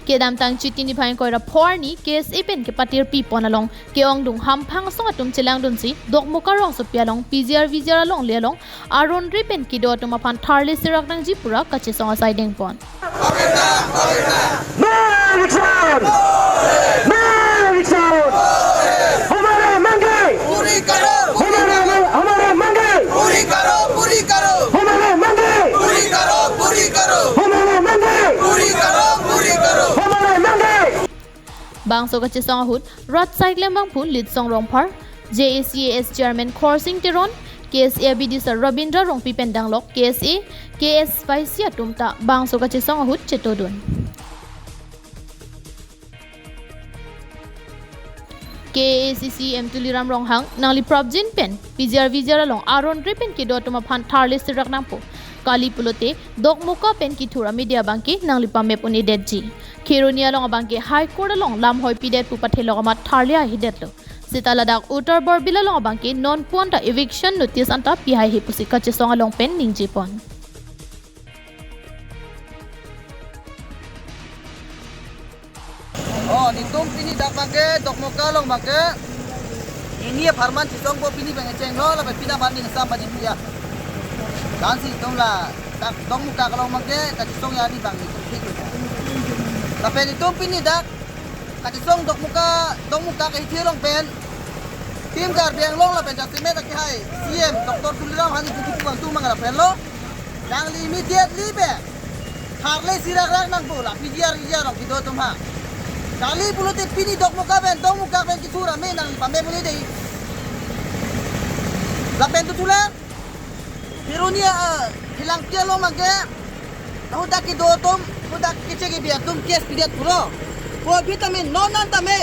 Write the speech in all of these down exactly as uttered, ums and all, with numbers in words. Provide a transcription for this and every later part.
Kedamtang Chiti niphai ingkoi ra pho arni K S A pen kepatirpi pon along ke-ongdung hamphang asong atum chelangdunsi Dokmoka rongsopi along P G R V G R alongle along aron re pen kedo atum aphan tharle sirak nangji pura kachesong asai dengpon. मार रिक्शा! मार रिक्शा! हमारे मांगे! पूरी करो, पूरी हमारे करो। मांग-, हमारे मांगे! पूरी करो, पूरी करो। हमारे मांगे! पूरी करो, पूरी करो। हमारे मांगे! पूरी करो, पूरी करो। हमारे मांगे! Bangso kachesong ahut rat saiklem abangphu Litsong Rongphar, J A C A S Chairman Khorsing Teron, K S A abidi sir Rabindra Rongpi pen danglok K S A, K S Y C atum ta bangso kachesong ahut chetodun. K A A C C M Tuliram Ronghang nangli prapjin pen P G R V G R along aron re pen kedo atum aphan tharle sirak nangpo. Kali pulote Dokmoka pen kethur amidi abangke nangli pamep un-edetji. Kheroni along abangke High Court along lamhoi pidet pu pathelok amat tharle haihe detlo. Seta ladak Uttar Borbil along abangke non puan ta eviction notice anta pi haihe pusi kachesong along pen ningjepon. Oh, netum pini dak abangke, Dokmoka along abangke. Neli apharman chesongpo pini abangke chenglo, lapen pini apharman ning sam abangke ya. Lasi netum la, dak Dokmoka along abangke, kachesong ya ni abang netum thik. Lapen netum pini dak, kachesong Dokmoka, Dokmoka kehithe along pen. Team Karbi Anglong lapen jasemet akehai C M Doctor Tuliram Ronghang netum kipu kangtung mang raphenlo. Nangli immediately pen tharle sirak rak nangpo la P G R V G R along kedo atum ha. Kali pulote pini Dokmoka pen, Dokmoka pen kethur amei nangli pamep un-edetji. Lapen tu thulang Kheroni, ah, Kheroni along abangke, hadak kedo atum, hadak keche kebi atum case pidet pulo. Ko vitamin non nan tame.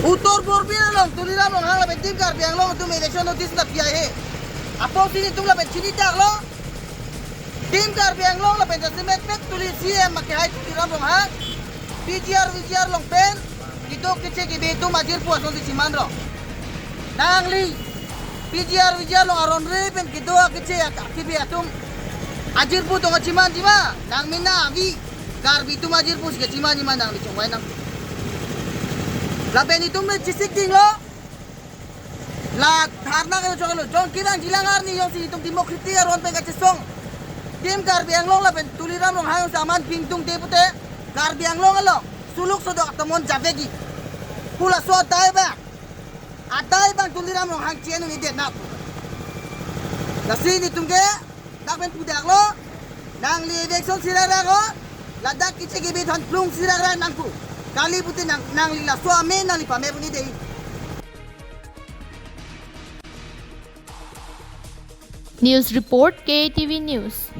Uttar Borbil along Tuliram Ronghang lapen Team Karbi Anglong atum election notice ta pi haihe. Apotsi netum lapen chini daklo. Team Karbi Anglong lapen jasemet pet Tuli C M akehai Tuliram Ronghang P G R V G R along pen kedo keche kebi atum ajirpo asonsi chiman rong. Nangli P G R V G R along aron re pen kedo keche kebi atum ajirpo tong chimanji ma, nang mina avi Karbi atum ajirpo si chimanji ma nangli chongvai nang. Lapen netum le chesik dinglo. La dharna kechoklo, jong kevang jilang arni jongsi netum democratic aron pen kachesong. Team Karbi Anglong lapen Tuliram Ronghang jongsi aman pingtung de pute Karbi Anglong along suluk sodok atomon javegi. Pu laso adai abang, adai abang Tuliram Ronghang che-en un-edet nang. Lasi netum ke dak pen pu daklo, nangli eviction sirak rak o, ladak keche kebi aphan plung sirak rak nangpo. Kali pulote nang, nangli laso amei nangli pamep un-edetji. News report, K A T V News.